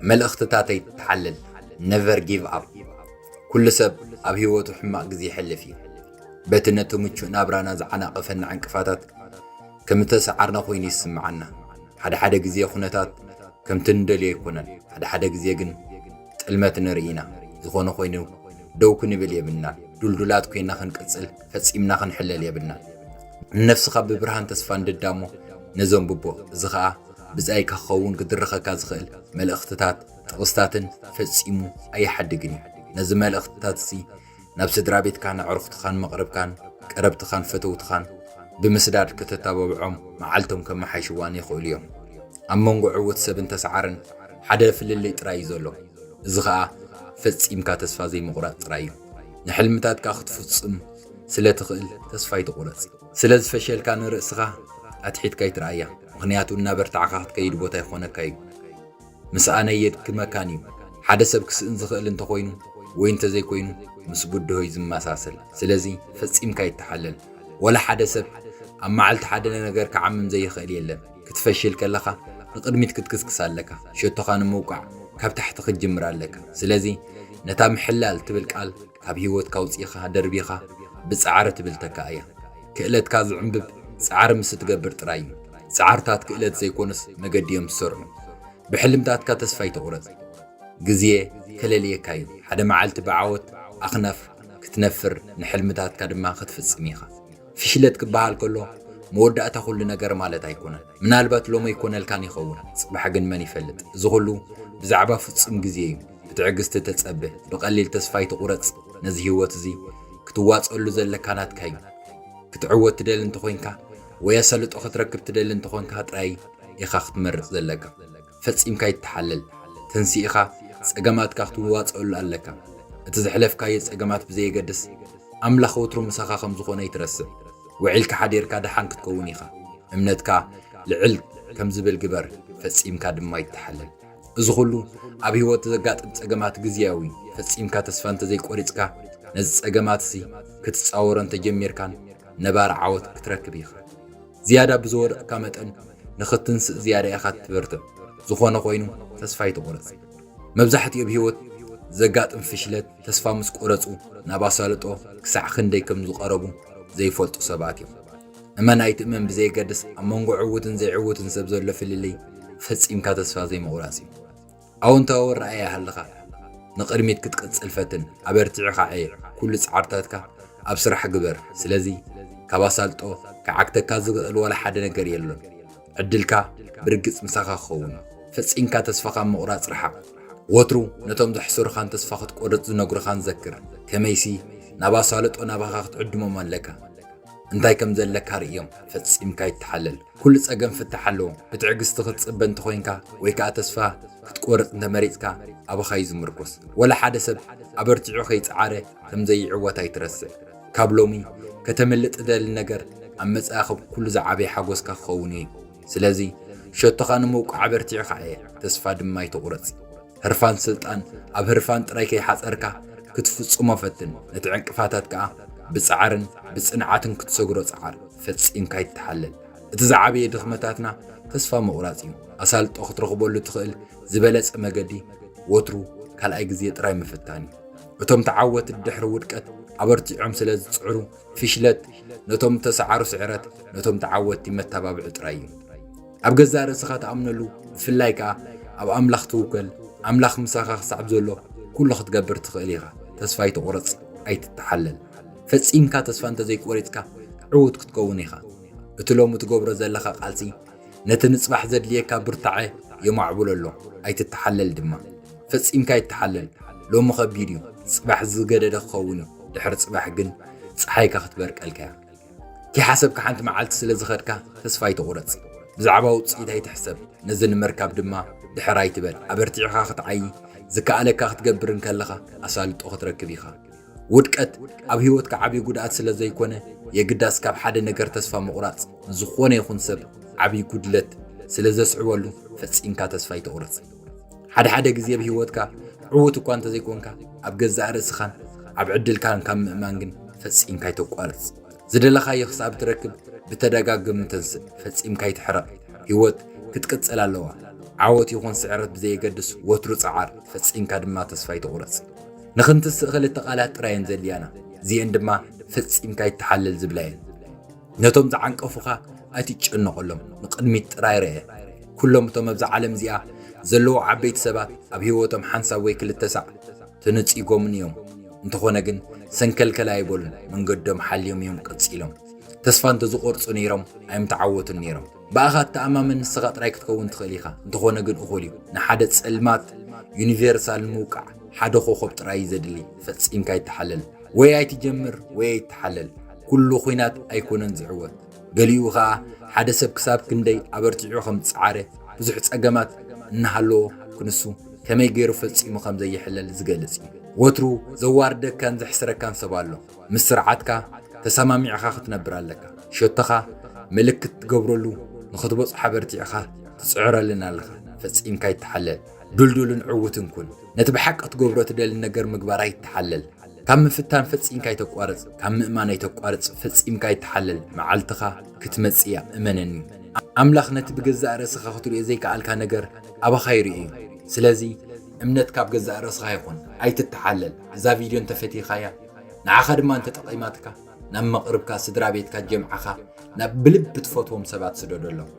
መልእኽትታተይ ትሓልል። Never give up። ኩሉ ሰብ ኣብ ህይወቱ ሕማቕ ግዜ ይሕልፍ እዩ። በቲ ነቲ ምቹእ ናብራና ዝዓናቐፈና ዕንቅፋታት ከም እተሰዓርና ኮይኑ ይስምዓና። ሓደ ሓደ ግዜ ኩነታት ከምቲ ንደልዮ ኣይኮነን። ሓደ ሓደ ግዜ ግን ጥልመት ንርኢ ኢና። ዝኾነ ኮይኑ ደው ክንብል የብልናን። ዱልዱላት ኮይና ክንቅጽል ፈጺምና ክንሕለል የብልናን። ንነፍስኻ ብብርሃን ተስፋ እንድዳሞ ነዘንብቦ። እዚ ኸኣ ብጻይካ ክኸውን ክድርኸካ ዝኽእል መልእኽትታት፣ ጥቕስታትን ፈጺሙ ኣይሓድግን እዩ። ነዚ መልእኽትታት እዚ ናብ ስድራ ቤትካን ኣዕሩኽትኻን መቕርብካን ቀረብትኻን ፈተውትኻን ብምስዳድ ከተተባብዖም መዓልቶም ከመሓይሽዋን ይኽእሉ እዮም። ኣብ መንጎ ዕዉት ሰብን ተስዓርን ሓደ ፍልልይ ጥራይ እዩ ዘሎ። እዚ ኸኣ ፈጺምካ ተስፋ ዘይምቑራጽ ጥራይ እዩ። ንሕልምታትካ ክትፍጽም ስለ ትኽእል ተስፋ ኣይትቑረጽ። ስለ ዝፈሸልካ ንርእስኻ ኣትሒትካ ኣይትርኣያ፣ ምኽንያቱ እናበርታዕካ ክትከይድ ቦታ ይኾነካ እዩ። ምስኣን ኣየድክመካን እዩ። ሓደ ሰብ ክስእን ዝኽእል እንተኾይኑ ወይ እንተዘይኮይኑ ምስ ብድሆ እዩ ዝመሳሰል። ስለዚ ፈጺምካ ኣይትሓለል። ወላ ሓደ ሰብ ኣብ መዓልቲ ሓደ ነገር ክዓምም ዘይኽእል የለን። ክትፈሽል ከለኻ ንቕድሚት ክትክስክስ ኣለካ። ሸቶኻ ንምውቃዕ ካብ ታሕቲ ክትጅምር ኣለካ። ስለዚ ነታ ምሕላል ትብል ቃል ካብ ህይወትካ ኣውጺእኻ ደርቢኻ ብጻዕሪ ትብል ተካእያ። ክእለትካ ዝዕንብብ ጻዕሪ ምስ እትገብር ጥራይ እዩ። ጻዕርታት ክእለት ዘይኮኑስ መገዲ እዮም ዝሰርሑ። ብሕልምታትካ ተስፋ ኣይትቑረጽ። ግዜ ከለልየካ እዩ። ሓደ መዓልቲ ብዓወት ኣኽናፍ ክትነፍር፣ ንሕልምታትካ ድማ ክትፍጽም ኢኻ። ፍሽለት ክበሃል ከሎ መወዳእታ ኩሉ ነገር ማለት ኣይኮነን። ምናልባት ሎሚ ኣይኮነልካን ይኸውን፣ ጽባሕ ግን መን ይፈልጥ? እዚ ኩሉ ብዛዕባ ፍጹም ግዜ እዩ። ብትዕግስቲ ተጸበ፣ ብቐሊል ተስፋ ኣይትቑረጽ። ነዚ ህይወት እዚ ክትዋጸሉ ዘለካ ናትካ እዩ። ክትዕወት ትደሊ እንተኾይንካ ወይ ኣሳልጦ ክትረክብ ትደሊ እንተኾንካ ጥራይ ኢኻ ክትመርጽ ዘለካ። ፈጺምካ ኣይትሓለል። ተንሲእኻ ጸገማትካ ክትዋጸሉ ኣለካ። እቲ ዘሕለፍካዮ ጸገማት ብዘየገድስ ኣምላኽ ወትሩ ምሳኻ ከም ዝኾነ ኣይትረስዕ። ውዒልካ ሓዲርካ ደሓን ክትከውን ኢኻ። እምነትካ ልዕል ከም ዝብል ግበር፣ ፈጺምካ ድማ ኣይትሓለል። እዚ ኩሉ ኣብ ህይወት ዘጋጥም ጸገማት ግዝያዊ፣ ፈጺምካ ተስፋ እንተዘይቆሪጽካ ነዚ ጸገማትሲ ክትጻወሮ እንተጀሚርካን ነባሪ ዓወት ክትረክብ ኢኻ። ዝያዳ ብዝወደቕካ መጠን ንኽትንስእ ዝያዳ ኢኻ ትበርትዕ። ዝኾነ ኮይኑ ተስፋ ኣይትቑረጽ። መብዛሕትኡ ኣብ ህይወት ዘጋጥም ፍሽለት ተስፋ ምስ ቆረጹ ናብ ኣሳልጦ ክሳዕ ክንደይ ከም ዝቐረቡ ዘይፈልጡ ሰባት እዮም። እመን ኣይትእመን ብዘየገድስ ኣብ መንጎ ዕዉትን ዘይዕዉትን ሰብ ዘሎ ፍልልይ ፈጺምካ ተስፋ ዘይምቑራጽ እዩ። ኣወንታዊ ኣረኣእያ ይሃልኻ፣ ንቕድሚት ክትቅጽል ፈትን፣ ኣበርቲዕኻ ዕየ፣ ኩሉ ጻዕርታትካ ኣብ ስራሕ ግበር። ስለዚ ካብ ኣሳልጦ ክዓግተካ ዝኽእል ዋላ ሓደ ነገር የሎን። ዕድልካ ብርግጽ ምሳኻ ክኸውን እዩ። ፈጺምካ ተስፋኻ ምቑራጽ ርሓቕ። ወትሩ ነቶም ዘሕስሩኻን ተስፋ ክትቆርጽ ዝነግሩኻን ዘክር። ከመይሲ ናብ ኣሳልጦ ናባኻ ክትዕድሞም ኣለካ። እንታይ ከም ዘለካ ርእዮም፣ ፈጺምካ ኣይትሓለል። ኩሉ ጸገም ፍታሕ ኣለዎ። ብትዕግስቲ ክትጽበ እንተኾይንካ ወይ ከኣ ተስፋ ክትቆርጽ እንተመሪጽካ ኣባኻ እዩ ዝምርኮስ። ወላ ሓደ ሰብ ኣበርቲዑ ከይጸዓረ ከም ዘይዕወት ኣይትረስዕ። ካብ ሎሚ ከተምልጥ ትደሊ ነገር ኣብ መጻኢ ከም ኩሉ ዝዓበየ ሓጎስካ ክኸውን እዩ። ስለዚ ሸቶኻ ንምውቃዕ ኣበርቲዕኻ እየ፣ ተስፋ ድማ ኣይትቑረጽ። ህርፋን ስልጣን ኣብ ህርፋን ጥራይ ከይሓጸርካ ክትፍጽሞ ፈትን። ነቲ ዕንቅፋታት ከኣ ብጻዕርን ብጽንዓትን ክትሰግሮ ጽዓር። ፈጺምካ ኣይትሓለል። እቲ ዝዓበየ ድኽመታትና ተስፋ ምቑራጽ እዩ። ኣሳልጦ ክትረኽበሉ ትኽእል ዝበለጸ መገዲ ወትሩ ካልኣይ ግዜ ጥራይ ምፍታን እዩ። እቶም ተዓወቲ ድሕሪ ውድቀት ኣበርቲዖም ስለ ዝጽዕሩ፣ ፍሽለት ነቶም እተሰዓሩ ስዕረት፣ ነቶም ተዓወትቲ መተባብዒ ጥራይ እዩ። ኣብ ገዛእ ርእስኻ ተኣምነሉ፣ ብፍላይ ከኣ ኣብ ኣምላኽ ትውከል። ኣምላኽ ምሳኻ ክሳዕ ዘሎ ኩሉ ክትገብር ትኽእል ኢኻ። ተስፋ ኣይትቑረጽ፣ ኣይትተሓለል። ፈጺምካ ተስፋ እንተዘይቆሪጽካ ዕዉት ክትከውን ኢኻ። እቲ ሎሚ ትገብሮ ዘለኻ ቃልሲ ነቲ ንጽባሕ ዘድልየካ ብርታዐ የማዕብሎ ኣሎ። ኣይትተሓለል ድማ። ፈጺምካ ኣይትተሓለል። ሎሚ ከቢድ እዩ። ጽባሕ ዝገደደ ክኸውን እዩ። ድሕሪ ጽባሕ ግን ጸሓይካ ክትበርቀልካ እያ። ከይሓሰብካ ሓንቲ መዓልቲ ስለ ዝኸድካ ተስፋ ኣይትቑረጽ። ብዛዕባ ውጽኢት ኣይትሕሰብ። ነዚ ንምርካብ ድማ ድሕር ኣይትበል። ኣበርቲዕኻ ክትዓዪ፣ ዝከኣለካ ክትገብር እንከለኻ ኣሳልጦ ክትረክብ ኢኻ። ውድቀት ኣብ ህይወትካ ዓብዪ ጉድኣት ስለ ዘይኮነ፣ የግዳስ ካብ ሓደ ነገር ተስፋ ምቑራጽ ንዝኾነ ይኹን ሰብ ዓብዪ ጉድለት ስለ ዘስዕበሉ ፈጺምካ ተስፋ ኣይትቑረጽ። ሓደ ሓደ ግዜ ኣብ ህይወትካ ዕዉት እኳ እንተዘይኮንካ፣ ኣብ ገዛእ ርእስኻን ኣብ ዕድልካን ካብ ምእማን ግን ፈጺምካ ኣይተቋርጽ። ዝደለኻዮ ክሳብ ትረክብ ብተደጋግም ተንስእ፣ ፈጺምካ ኣይትሕረቕ። ህይወት ክትቅጽል ኣለዋ። ዓወት ይኹን ስዕረት ብዘየገድስ ወትሩ ጸዓር፣ ፈጺምካ ድማ ተስፋ ኣይትቑረጽ። ንኽንትስእ ክልተ ቃላት ጥራየን ዘድልያና፣ እዚኤን ድማ ፈጺምካ ኣይትሓለል ዝብላ እየን። ነቶም ዝዓንቀፉኻ ኣይትጨነቐሎም፣ ንቕድሚት ጥራይ ርአ። ኩሎም እቶም ኣብዛ ዓለም እዚኣ ዘለዉ ዓበይቲ ሰባት ኣብ ህይወቶም ሓንሳብ ወይ ክልተ ሳዕ ተነጺጎምን እዮም። እንተኾነ ግን ሰንከልከል ኣይበሉን፣ መንገዶም ሓልዮም እዮም ቀጺሎም። ተስፋ እንተዝቖርጹ ነይሮም ኣይምተዓወቱን ነይሮም። ብኣኻ እተኣማመን ንስኻ ጥራይ ክትከውን ትኽእል ኢኻ። እንተኾነ ግን እኹል እዩ። ንሓደ ጸልማት ዩኒቨርሳል ንምውቃዕ ሓደ ኮኾብ ጥራይ እዩ ዘድሊ። ፈጺምካ ኣይትሓለል። ወይ ኣይትጀምር ወይ ኣይትሓለል። ኩሉ ኹናት ኣይኮነን ዝዕወት። ገሊኡ ኸኣ ሓደ ሰብ ክሳብ ክንደይ ኣበርቲዑ ከም ዝጸዓረ፣ ብዙሕ ጸገማት እናሃለዎ ክንሱ ከመይ ገይሩ ፈጺሙ ከም ዘይሕለል ዝገልጽ እዩ። ወትሩ ዘዋርደካን ዘሕስረካን ሰብ ኣሎ። ምስ ስርዓትካ ተሰማሚዕኻ ክትነብር ኣለካ። ሸቶኻ ምልክት ትገብረሉ ንኽትበጽሖ ኣበርቲዕኻ ትጽዕረሉን ኣለኻ። ፈጺምካ ኣይትሓለል። ዱልዱልን ዕዉትን ኩን። ነቲ ብሓቂ ክትገብሮ ትደሊ ነገር ምግባር ኣይትሓለል። ካብ ምፍታን ፈጺምካ ኣይተቋርጽ፣ ካብ ምእማን ኣይተቋርጽ፣ ፈጺምካ ኣይትሓለል። መዓልትኻ ክትመጽእ እያ፣ እመነኒ። ኣምላኽ ነቲ ብገዛእ ርእስኻ ክትርእዮ ዘይከኣልካ ነገር ኣባኻ ይርእዮ እዩ። ስለዚ እምነት ካብ ገዛእ ርእስኻ ይኹን፣ ኣይትተሓለል። እዛ ቪድዮ እንተፈቲኻያ፣ ንዓኻ ድማ እንተጠቒማትካ፣ ናብ መቕርብካ፣ ስድራ ቤትካ፣ ጀምዓኻ፣ ናብ ብልቢ ትፈትዎም ሰባት ስደደሎም።